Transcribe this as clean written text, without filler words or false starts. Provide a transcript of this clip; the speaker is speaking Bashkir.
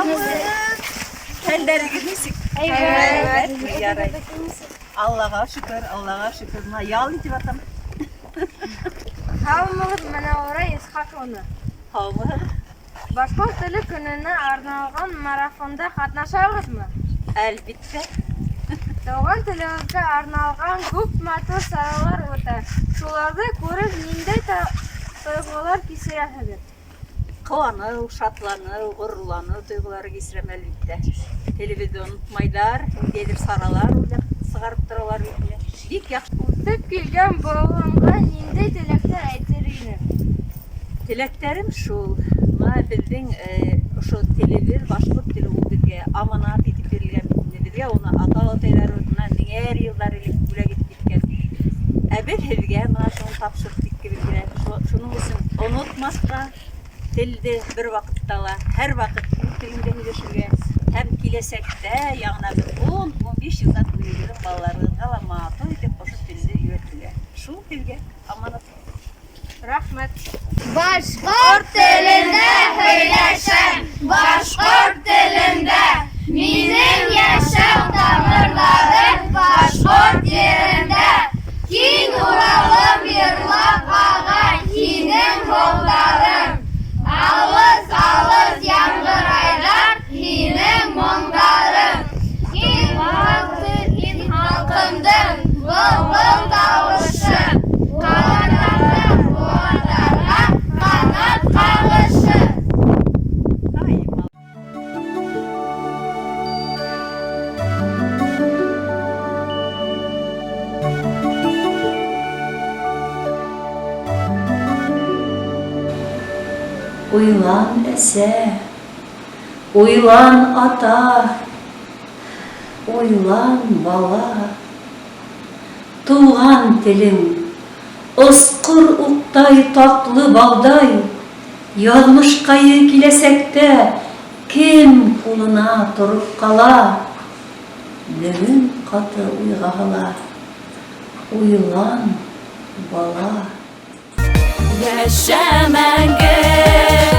Һаумыһығыҙ! Хәлдәрегеҙ нисек? Әйбәт. Ярай. Аллаға шөкөр, Аллаға шөкөр. Мына ял итеп ятам. Һаумыһығыҙ, Менәүәрә Исхаҡовна. Һаумыһығыҙ? Башҡорт теле көнөнә арналған марафонда ҡатнашабыҙмы? Әлбиттә. Туған телебеҙгә арналған күп матур саралар үтә. Шуларҙы күреп ниндәй тойғолар кисерәһегеҙ? Ҡыуаныу, шатланыу, ғорурланыу тойғолары кисерәм, әлбиттә. Телебеҙҙе онотмайҙар, ниндәйҙер саралар уйлап сығарып торалар бит инде. Бик яҡшы. Үҫеп килгән быуынға ниндәй теләктәр әйтер инең? Теләктәрем шул, мына беҙҙең ошо телебеҙ, башҡорт теле ул беҙгә аманат итеп бирелгән бит инде. Беҙгә уны ата-атайларыбыҙ мына меңәр йылдар элек бүләк итеп киткән. Ә беҙ һеҙгә мына шуны тапшырып киткебеҙ килә. Шуның өсөн онотмаҫҡа телде бер ваҡытта ла, һәр ваҡыт үҙ телеңдә һөйләшергә һәм киләсәктә яңынан бер 10-15 йылдан үҙегеҙҙең балаларығыҙға ла матур итеп ошо телде өйрәтергә. Шул һеҙгә аманат. Рәхмәт. Башҡорт телендә һөйләшәм, башҡорт телендә. Минең йәшәү тамырларым башҡорт ерендә. Киң Уралым йырлап аға һинең һыуҙарың. Алыҫ-алыҫ яңғырайҙар һинең моңдарың. Һин һин халҡымдың был-был тауышы. Ҡалаҡтарҙың быуаттарға ҡанат ҡағышы. Ай, Уйлан, әсә, уйлан, ата, уйлан, бала. Туған телең, осҡор уҡтай, татлы балдай, яҙмышҡайы киләсәктә кем ҡулына тороп ҡала? Бөгөн ҡаты уйға һала, уйлан, бала. Йәшә мәңге!